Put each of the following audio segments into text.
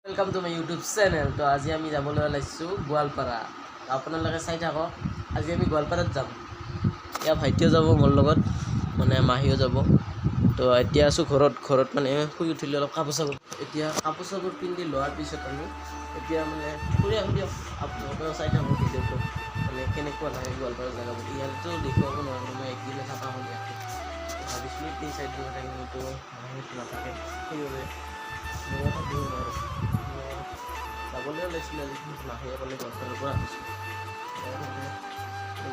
Welcome to my YouTube channel. তো আজি আমি যাবলৈ ওলাইছোঁ গোৱালপাৰা। আপোনালোকে চাই থাকক। আজি আমি গোৱালপাৰাত যাম। ইয়াৰ ভাইটিও যাব মোৰ লগত, মানে মাহীও যাব। তো এতিয়া আছোঁ ঘৰত। ঘৰত মানে শুই উঠিলোঁ, অলপ কাপোৰ চাপোৰ, এতিয়া কাপোৰ চাপোৰ পিন্ধি লোৱাৰ পিছত আমি এতিয়া মানে ফুৰি আহোঁ দিয়ক। আপোনালোকেও চাই থাকক ভিডিঅ'টো, মানে কেনেকুৱা লাগে গোৱালপাৰা জেগাবোৰ। ইয়াততো দেখুৱাব নোৱাৰোঁ, মই একদিনে থকা হ'ল ইয়াতে। ভাবিছিলোঁ 3-4 দিন থাকিম, কিন্তু মাহীহঁত নাথাকে, সেইবাবে ময়ো থাকিব নোৱাৰোঁ। মই যাবলৈ ওলাইছিলোঁ আজি, কিন্তু মাহীয়ে ক'লে গোৱালপাৰাৰ পৰা আহিছোঁ। সেইকাৰণে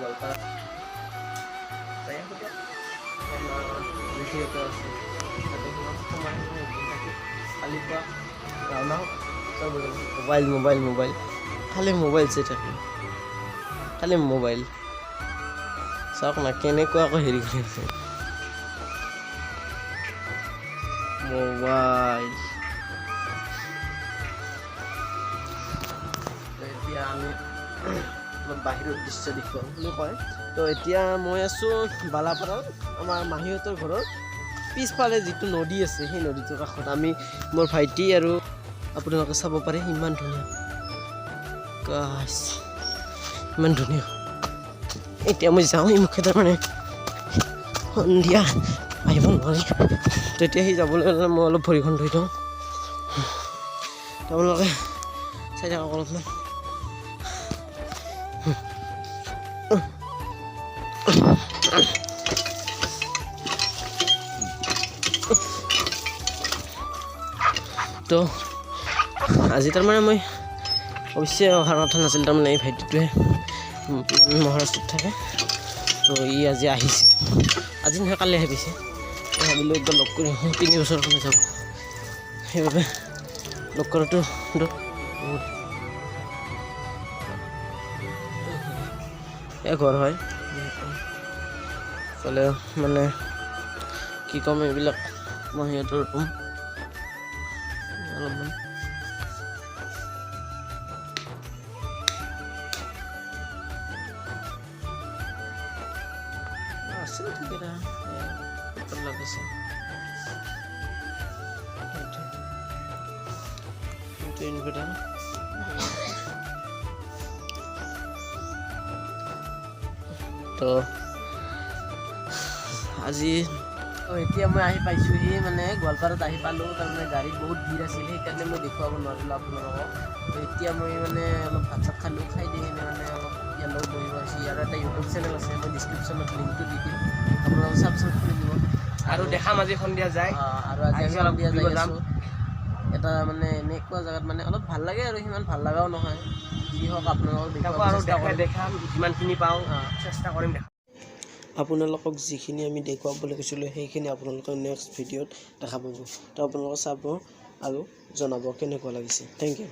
গোৱালপাৰা যাই আহোঁ দিয়ক। আমাৰ জেঠীহঁতো আছে, তাতে সোমাই সোমাই সোমাই একদিন থাকি কালি পুৱা ৰাওনা হ'ম। চব মোবাইল, মোবাইল, মোবাইল, খালি মোবাইল চাই থাকে, খালি মোবাইল। চাওক না, কেনেকুৱাকৈ হেৰি কৰি আছে মোবাইল। এতিয়া আমি অলপ বাহিৰৰ দৃশ্য দেখুৱাম বুলি কয়। তো এতিয়া মই আছোঁ বালাপাৰাত, আমাৰ মাহীহঁতৰ ঘৰৰ পিছফালে যিটো নদী আছে, সেই নদীটোৰ কাষত আমি, মোৰ ভাইটি আৰু আপোনালোকে চাব পাৰে, ইমান ধুনীয়া গাছ, ইমান ধুনীয়া। এতিয়া মই যাওঁ এই মুখে, তাৰমানে সন্ধিয়া আহিব নোৱাৰি। তেতিয়া সি যাবলৈ হ'লে মই অলপ ভৰিখন ধুই থওঁ। আপোনালোকে চাই থাকক অলপমান। তো আজি তাৰমানে মই অৱশ্যে অহাৰ কথা নাছিল। তাৰমানে এই ভাইটিটোৱে মহাৰাষ্ট্ৰত থাকে, তো ই আজি আহিছে। আজি নহয়, কালি আহি পাইছে। ভাবিলোঁ একবাৰ লগ কৰি আহোঁ। 3 বছৰ কাৰণে যাব, সেইবাবে লগ কৰাটো বহুত। এয়া ঘৰ হয়। ইফালে মানে কি ক'ম, এইবিলাক মাহীহঁতৰ ৰুম। অলপমান আছে, ঠিকে লাগিছে। ইনভাৰ্টাৰ। তো আজি এতিয়া মই আহি পাইছোঁহি, মানে গোৱালপাৰাত আহি পালোঁ। তাৰমানে গাড়ীত বহুত ভিৰ আছিল, সেইকাৰণে মই দেখুৱাব নোৱাৰিলোঁ আপোনালোকক। তো এতিয়া মই মানে অলপ ভাত চাত খালোঁ, খাই দি কিনে মানে অলপ ইয়াৰ লগত বহিব আহিছোঁ। ইয়াৰ এটা ইউটিউব চেনেল আছে, মই ডিছক্ৰিপশ্যনত লিংকটো দি দিম, আপোনালোকে ছাবস্ক্ৰাইব কৰি দিব। আৰু দেখাম আজি সন্ধিয়া যায়। আৰু আজি আমি আহিছোঁ অলপ সন্ধিয়া যাই ঘূৰিব যাম। আছোঁ এটা মানে এনেকুৱা জেগাত, মানে অলপ ভাল লাগে আৰু সিমান ভাল লগাও নহয়। যি হওক, আপোনালোকক তাকো দেখুৱাব আৰু চেষ্টা দেখাই কৰিম। দেখাম, যিমানখিনি পাওঁ চেষ্টা কৰিম দেখা। আপোনালোকক যিখিনি আমি দেখুৱাবলৈ কৈছিলোঁ, সেইখিনি আপোনালোকে নেক্সট ভিডিঅ'ত দেখা পাব। তো আপোনালোকে চাব আৰু জনাব কেনেকুৱা লাগিছে। Thank U.